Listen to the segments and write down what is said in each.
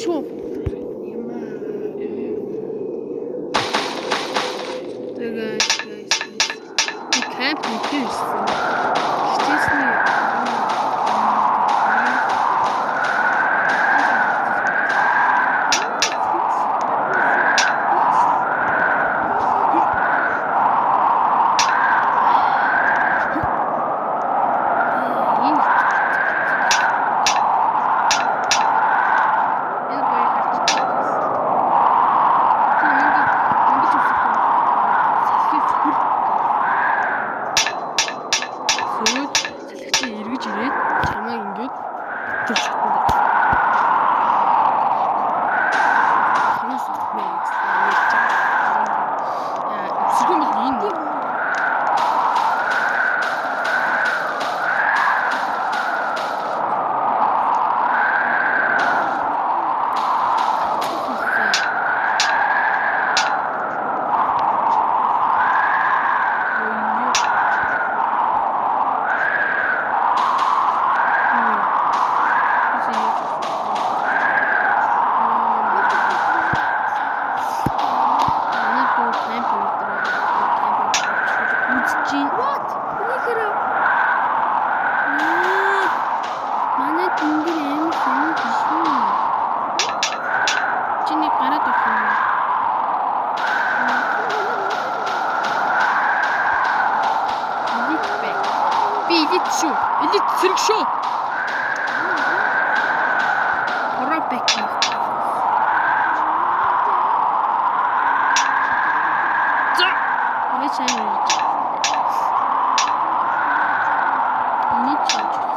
шүү. Тэгээ guys. Би camp мэдээ ирсэн. Хичээсний энэ энэ гоё харж байна. Чи ингэж үсэх юм. Салхи сүр. Сөрөөд салхи эргэж ирээд чамайг ингэж тэр шатанд. Ханаас би ярьж байгаа. Яа, үсэх юм бол энэ. What? Өнөөхөр Манай тэнгэр амар сонин биш үү? Чи нэг гараад орох юм уу? Элит бэ. Би элит шүү. Элит сэрэг шүү. Pro бэк юм. За. Ингэж амар хийж. Энийг ч яаж вэ?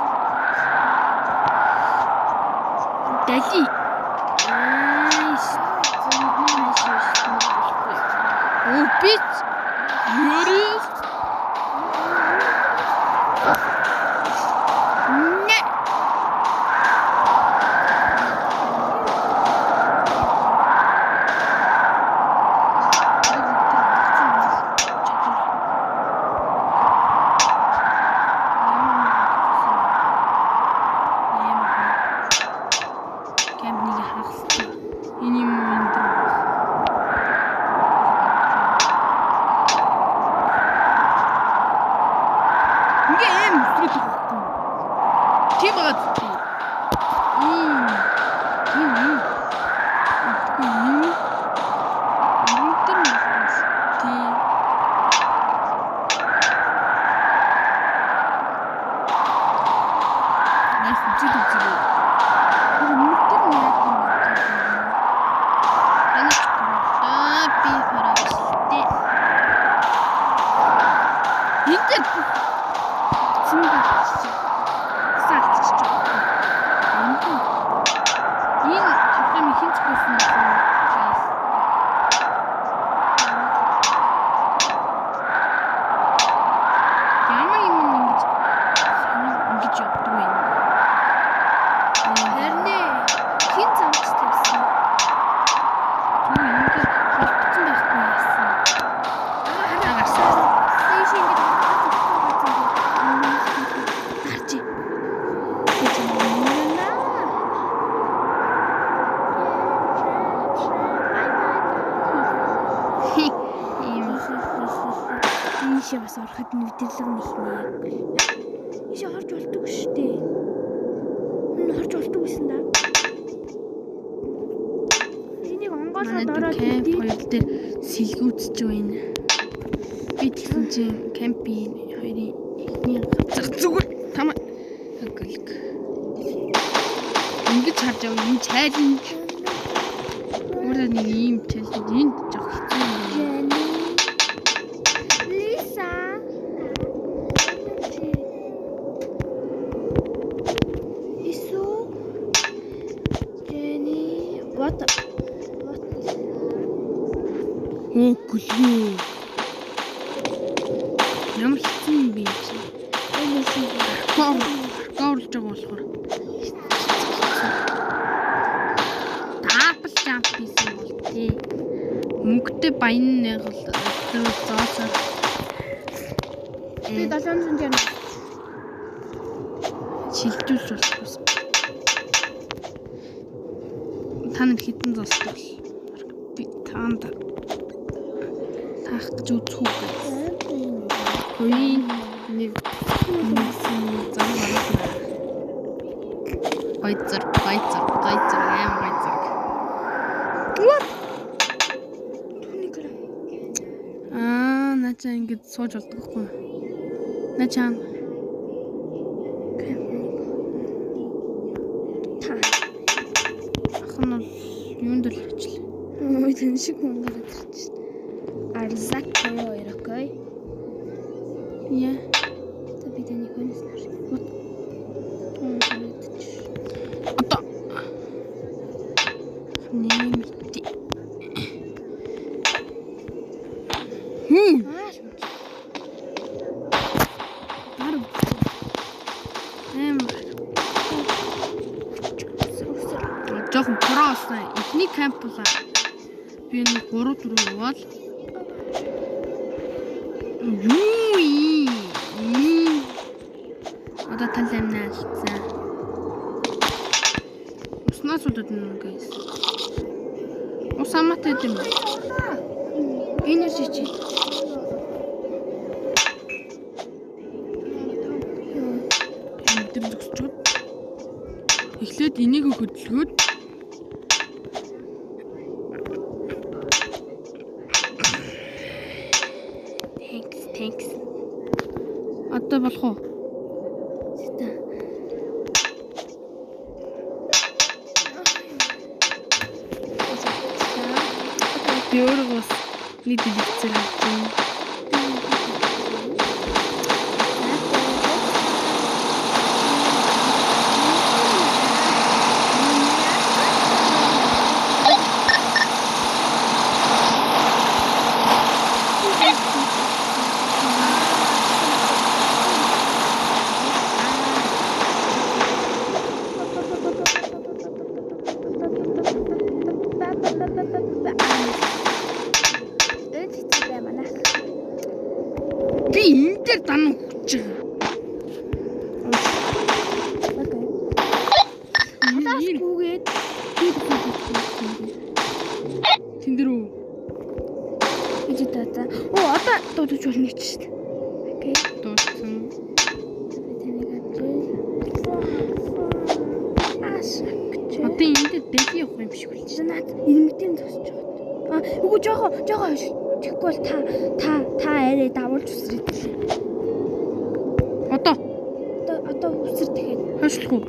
Дали. Айс. Оо би ерөөс нэ. Camp нэг хагалтай. Энэ юм уу энэ дэр. Ингээ аим өсрөөд байгаа байхгүй юу? Тийм байгаа зү. Тийм юм. Тэгэхгүй юм. Энэ дэр нь тий. Найс үзэл үзэл. Тэр өмнөх дэр нь яа юм бэ? Таныг продаа би хараа биштэй. Энэ дээр бүх цэнд алдчихсан. Цэс алдчихж байгаа. Энэ тоглоомыг хэн зохиосон бэ? Guys. Ямар юм ингэж сонин ингэж явдаг вэ? Харин хэн замч тавьсан? Юу ингэ холбогдсон байхгүй яасан. Аа гарсан. Тийш ингэж Гарч. Гэж юм аа. Ийм Ийшээ бас ороход нэвтрлэг нэхнэ. Ийшээ орж болдог шүү дээ. Энэ орж болдог байсан да. Энийг онгойлгоод ороод camp хоёр дээр сэлгүүцэж байна. Би тэгсэн чинь camp-ийн хоёрын эхний газар зүгээр тамаа гөлг. Ингэж харж байгаа энэ challenge. Өөрөө нэг ийм challenge энд жоох хэцүү юм. Лиса. Ису. Jenny. What? What? Оо гүлгүү. Ямар хэцүү юм бэ чи? Энэ шиг. Горлж байгаа болохоор. Double jump хийсэн бол тий. Мөнгөтэй баян нэг бол зоосоор Би 760. шилжүүлж болохгүй. Та нар хэдэн зоостой бол би таанд таах гэж үзэх үү guys. Хоёрын нэг зам оруулна. Гоё зураг, гоё зураг, гоё зураг, аим гоё зураг. What? Түүний гэр. Аа, наачаа ингэж сууж болдог хгүй. Наачаа Та. ах нь бол юунд л очлаа. Ой, тэн шиг хүн гараад ирж шин. Арзак хоёр окей. Яа. За би таны хойноос нь харъя. What? Одоо нэмэлт. Хм. Аа. Бар. Амар. Жохон про болсон. Эхний камп болоо. Би нэг 3 4 яваал. Юу юм? Одоо тал амнаа алдсан. Уснаас удаад нь guys. Ус хамаатай юм. Энэ үр чи. Энд зөксчөөд. Эхлээд энийг хөдөлгөөд Thanks, thanks. Одоо болох уу? Зэтэ. Би өөрөө бас нэг дэлгэцээр харж байна. Би энэ дээр дан өгч байгаа. Окей. Гүүгээд би Тэн дээр үү? Ижи та за. Оо одоо дуудаж болно гэж шүү дээ. Окей. Дуудсан. Би таныг авчээ. Аашаа. Одоо энэ дээр дэлхий явах юм шиг болж. Чи наад ирмэгдэн зогсож байгаа. А үгүй жоохоо жоохоо хойш. Тэгэхгүй бол та та та арай давуулж үсрээд. Одоо Одоо одоо үсэр дахиад. хойшлох уу?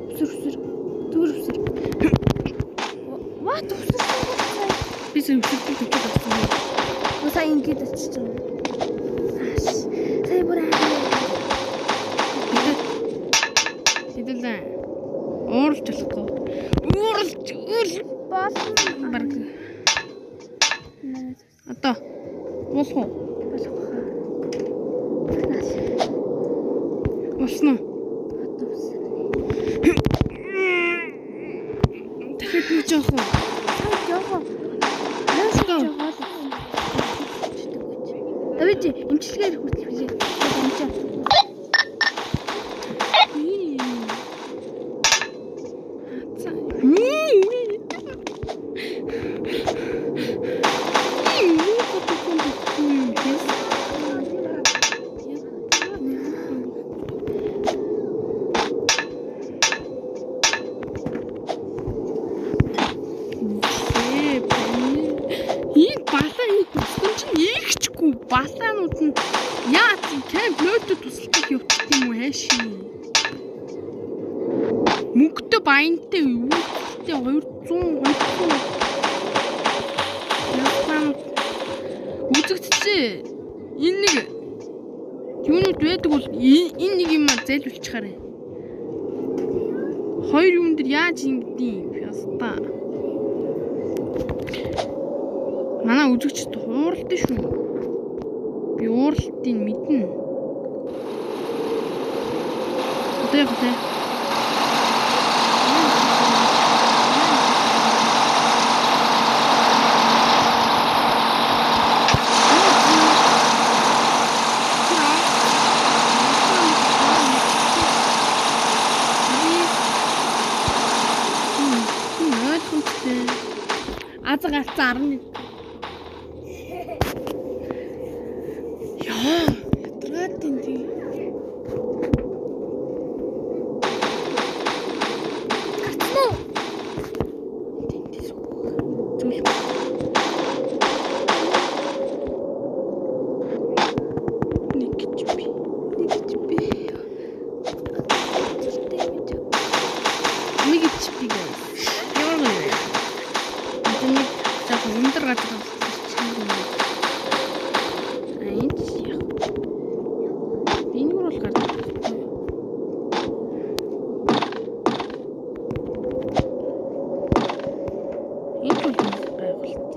Үсэр үсэр. Зүгээр үсэр. What үсэр? Би сая үсэрдэг төвчөд авсан юм. Сая ингэж очиж байгаа. Ааш. Сая бүр аа. Хэдүүлээ. Ууралж болохгүй. Ууралж үл Болно. баг. Одоо уулах уу? Болох хаа. Уулсан уу? Одоо үсэр. Дахиад нэг жоох уу? Та жоохоо. Хойш жоохоо л. Давид эмчилгээр хүртэл хүлээ. Амжаа. Энэ балаа энэ туслан чинь ихчгүй балаанууд нь яа тийм кемп нөөдөд туслах явчих юм уу хайшин. Мөнгөтэй баянтай үүдтэй 200 200 Японууд үзэгдчихээ. Энэ нэг юунууд байдаг бол энэ нэг юм зайлуулчихаарай. Хоёр юм дээр яаж ингэдэм яста. Манай үзэгчд хууралтай шүү. Би ууралтыг мэднэ. Одоо яг тэ. Ойлгомжтой. Гарцсан гарцсан 11. Яа, ядаргаад энэ тий. Гарцсан уу? Тэндээс зүйл. Нэг гэж би. Нэг гэж би. Зүртэй гэж. Нэг гэж би guys. Ямар гоё вэ? Одоо нэг жоохон өндөр газар болчихсон юм. А энэ ч яг. Энэ бүр бол гардаг. Энэ бол байгуулалт.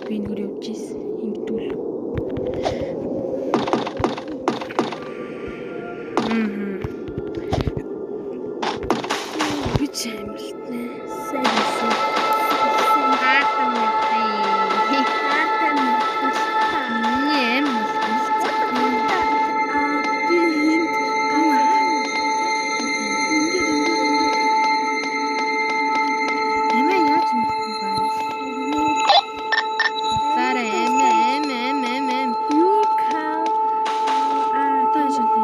Би энэгээр явж ийсэн. Ингэдүүл. Мм. Би ч амжилтнэ. Сайн сайн. Хаатан явтаа. Хаатан. Миний аим бол Аа би энд ганц ингээд ингээд ингээд Амиа яаж мэдэхгүй guys. Зараа амиа амиа амиа амиа. You call Аа одоо яаж вэ?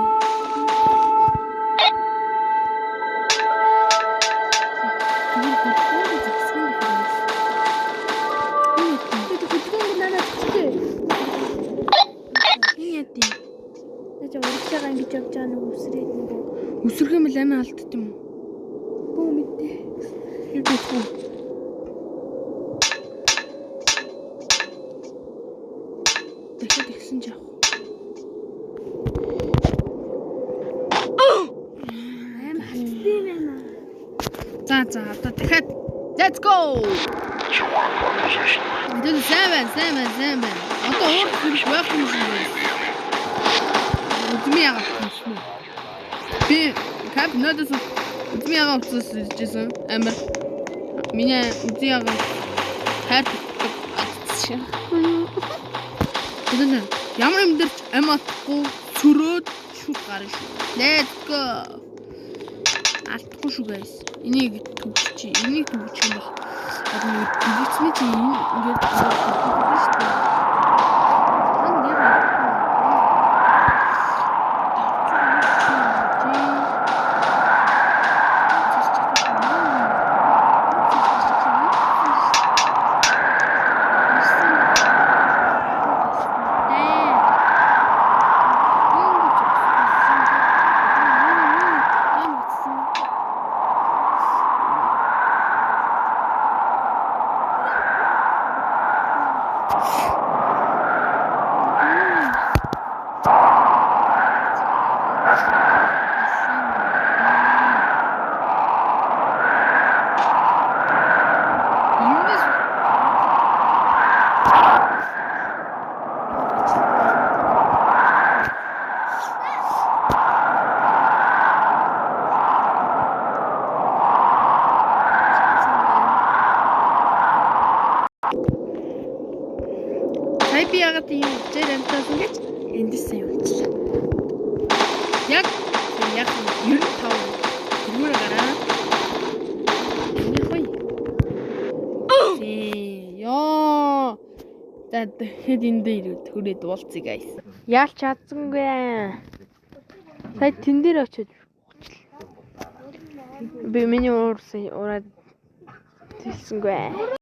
Тэр хөдөлгөөн зогссон байх юм. Би хөдөлгөөн надад зогссон. Энэ яа тийм. Наа чи урагшаага ингэж явж байгаа нэг үсрээд нөгөө Үсрэх юм л амиа алдд юм уу? бөө мэдээ. Юу гэхгүй. Дахиад ихсэн ч яах вэ? Аим хатсан юм байна. За за одоо дахиад let's go. Тэр сайн байна, сайн байна, сайн байна. Одоо уур хэрэг байхгүй юм шиг байна. Үзмийн ягаан утсан. Би кап нөдөс үзмийн ягаан утсаас иржсэн. Амар. Миний үзмийн ягаан хайр татдаг. Тэр ямар юм дээр ч ам атахгүй цөрөөд шүт гарна шүү. Let's go. Алдахгүй шүү guys. Энийг төгсчи. Энийг төгсчих юм бол одоо нэг дэгцний чи энэ ингээд шүү дээ. Танд яг Энэс Сая би яагаад ийм жээр амтаасан гэж эндээс сая явуулчихлаа. Яг яг 95 тэргүүрээ гараа. Энэ гоё. Тий. Йоо. За тэгэхэд энэ дээр төрөөд уулзъя guys. Яалч чадсангүй. Сая тэн дээр очиж би миний уурсан ураад хэлсэнгүй.